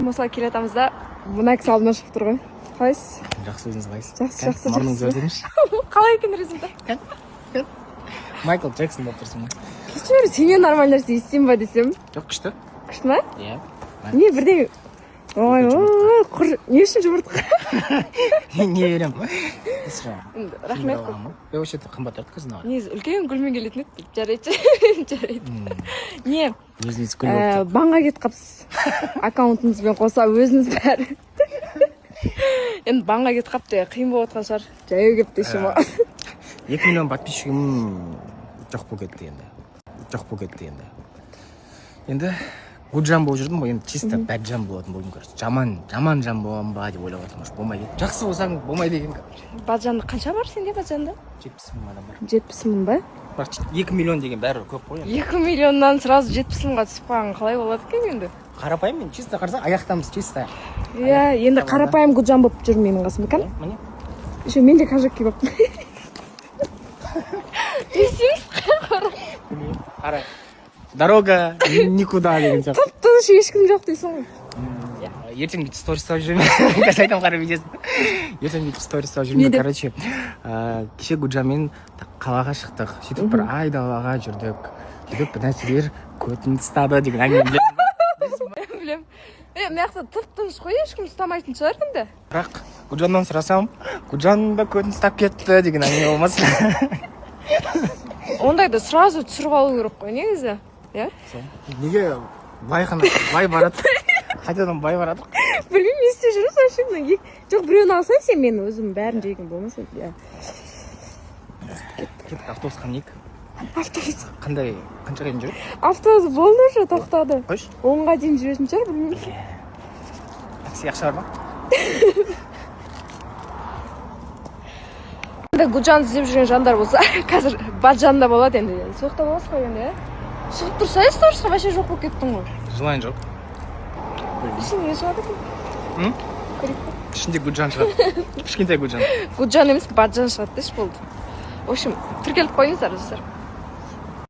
Осылай келе жатамыз да, мына кісі алдыма шығып тұр ғой. Қалайсыз? Жақсы, өзіңіз қалайсыз? Жақсы, жақсы, Мұрныңызды жақсы. өртеңізші. Қалай екен результат? Майкл Джексон болып тұрсың ғой. Кешір, сенен нормальный нәрсе естимін ба десем. Жоқ, күшті. Күшті ма? Иә. Не, бірдеңе, ой, ой, құр не үшін жұмыртқа? Не беремін? Енді рахмет көп. Вообще қымбат тұрады қазір мынау. Негізі үлкен гүлмен келетін еді. Жарайды, жарайды. Не? Өзіңіз гүл болып. Банға кетіп қалыпсыз, аккаунтыңызбен қоса өзіңіз бәрі. Енді банға кетіп қалыпты, қиын болып жатқан шығар, жаяу келіп деші ма? 2 миллион подписчигім жоқ болып кетті енді, жоқ болып кетті енді. Енді гуджан болып жүрдім ғой, енді чисто бәджан болатын болдым, короче. Жаман, жаман жан боламын ба деп ойлап жатырмын, болмай кетті. Жақсы болсаң, болмайды екен, короче. Баджанда қанша бар сенде, баджанда? 70 000 адам бар. 70 000 ба? Бірақ 2 миллион деген бәрібір көп қой енді. 2 миллионнан сразу 70 000-ға түсіп қалған қалай болады екен енді? Қарапайым мен, чисто қарасаң, аяқтамыз чисто. Иә, енді қарапайым гуджан болып жүр менің қасымда кән. Міне. Еще мен де кажак киіп алыппын. Не істейміз? Қара, дорога никуда деген сияқты. Тып тыныш, ешкім жоқ дейсің ғой. Ертең бүйтіп сторис салып жүрмін, қазір айтамын, қара видеосын. Ертең бүйтіп сторис салып Не жүрмін. деп? Короче, кеше Гуджанмен қалаға шықтық, сөйтіп бір айдалаға жүрдік, сөйтіп бір нәрселер көтін ұстады деген әңгіме, білесің ба? Білемін. Е, мына жақта тып тыныш қой, ешкім ұстамайтын шығар енді. Бірақ Гуджаннан сұрасам, Гуджан да көтін ұстап кетті деген әңгіме болмасын. Ондайды сразу түсіріп алу керек қой негізі, иә. Неге былай ғана, былай барады, қайтадан былай барады? Білмеймін, не істеп жүрміз вообще мына жоқ, біреуін алсаң сен, мен өзім бәрін жеген болмаса, иә. Кеттік, автобусқа мінейік. Автобус. Қандай, қаншаға дейін жүреді? Автобус болды, уже тоқтады. Қойшы. 10-ға дейін жүретін шығар, білмеймін. Такси ақша бар ма? Енді Гуджанды іздеп жүрген жандар болса, қазір Баджанда болады енді. Сол жақта боласыз ғой енді, иә? Шығып тұрса, сторисқа вообще жоқ болып кеттің ғой. Желание жоқ. Ішінде не шығады екен? М? Көрейік па? Ішінде Гуджан шығады, кішкентай Гуджан. Гуджан емес, Баджан шығады деші, болды. В общем, тіркеліп қойыңыздар, достар.